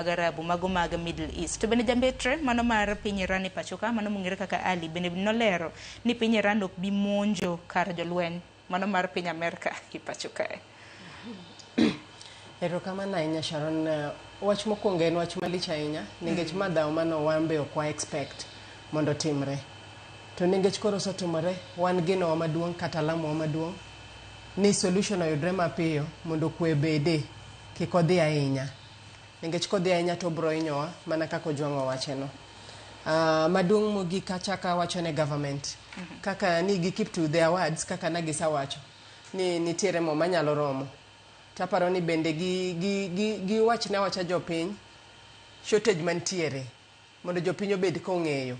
Mag Arabu, mago mag Middle East. To bende jambetre mano mar piny Iran e pachoka, mano mong'ere kaka Ali, bende nolero ni piny Iran ok bi monjo kar jolweny mano mar piny Amerka e pacho kae. Erokamano ahinya Sharon. Wach mokwongo en wach malich ahinya nikech ma dhawo mano wan be ok wa expect mondo otimre. To nikech koro osetimore, wan genowa maduong' kata lamowa maduong' ni solution oyudre mapiyo mondo kwe bede kik odhi ahinya. Nikech kodhi ahinya to obro hinyowa mana kaka Ojwang' owacheno. Maduong' mogik achako awacho ne government kaka ni gi keep to their words kaka nagisewacho ni nitiere mo manyalo romo. Taparo ni bende gi, gi, gi, giwachne awacha jopiny shortage mantiere mondo jopiny obed kong'eyo.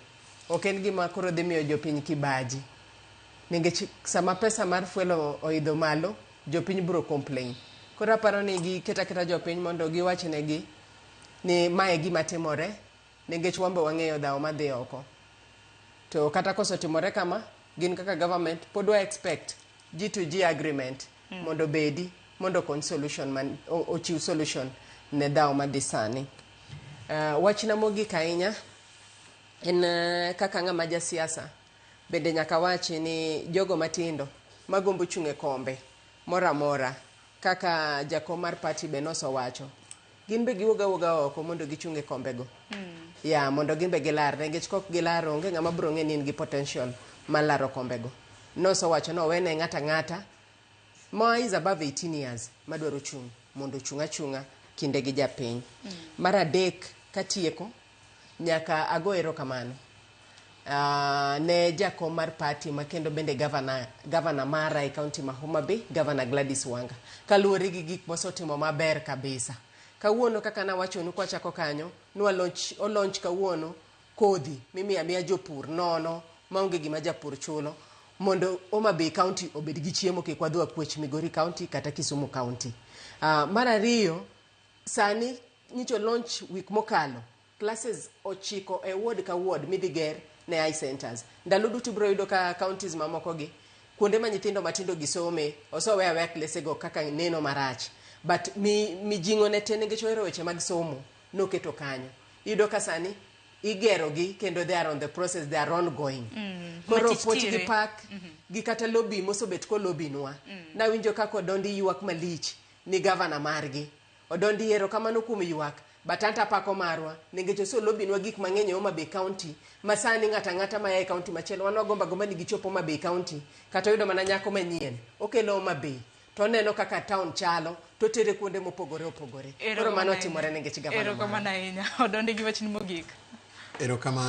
Ok en gima koro dhi miyo jopiny kibaji. Nikech sama pesa mar fuel oidho malo, jopiny bro complain. Koro aparo ni giket aketa jopiny mondo giwachnegi ni mae e gima timore nikech wan be wang'eyo dhawo madhi oko. To kata kosetimore kama, gin kaka government pod wa expect G to G agreement mondo obedi mondo okony solution man, ochiw solution ne dhawo madhi sani. Wachna mogik ahinya en kaka ng'ama jasiasa bende nyaka wachi ni jogo matindo magombo chung' e kombe moro amora kaka jakom mar party be nosewacho gin be giwuog awuoga oko mondo gichung' e kombego ya mondo gin be gilar nikech kok gilaro onge ng'ama biro ng'e ni in gi potential mar laro kombego nosewacho ni owene ng'ato ang'ata ma is above 18 years madwaro chung' mondo ochung' achung'a kinde gi japiny. Mar adek katieko nyaka ago erokamano ne jakom mar party ma kendo bende gavana, gavana mara e kaunti ma Homa Bay, Gavana Gladys Wanga, kaluwore gi gik mosetimo maber kabisa. Kawuono kaka nawachonu kwachako kanyo, nwa launch, o launch kawuono kodhi mimiyo amiya jopur nono maonge gima japur chulo mondo Homa Bay County obed gi chiemo kik wadhi wakwech Migori County kata Kisumu County. Mar ariyo, sani nyicho launch week mokalo classes 9 e ward ka ward midhi ger ne high centers. Ndalo duto ibiro yudo ka counties mamoko gi kuonde ma nyithindo matindo gi some osewe aweya klese go kaka neno marach but mi mijing'o ne te nikech ohero weche mag somo noketo kanyo. Iyudo ka sani igero gi kendo they are on the process, they are ongoing. Koro Matich puoch gi tire. pak gi kata lobby mosobet ko lobby nwa. Nawinjo kaka Odondi ywak malich ni gavana margi. Odondi erokamano kuom ywak but anto apako marwa nikech oselobinwa gik mang'eny e Homa Bay County ma sani ng'ato ang'ata maya e county machielo wan wagombo agomba ni gichop Homa Bay County kata oyudo mana nyako manyien okelo Homa Bay to oneno kaka town chalo to otere kuonde mopogore opogore. Koro mano otimore nikech gavana marwa. Erokamano ahinya. Odondi gi wachni mogik. Erokamano.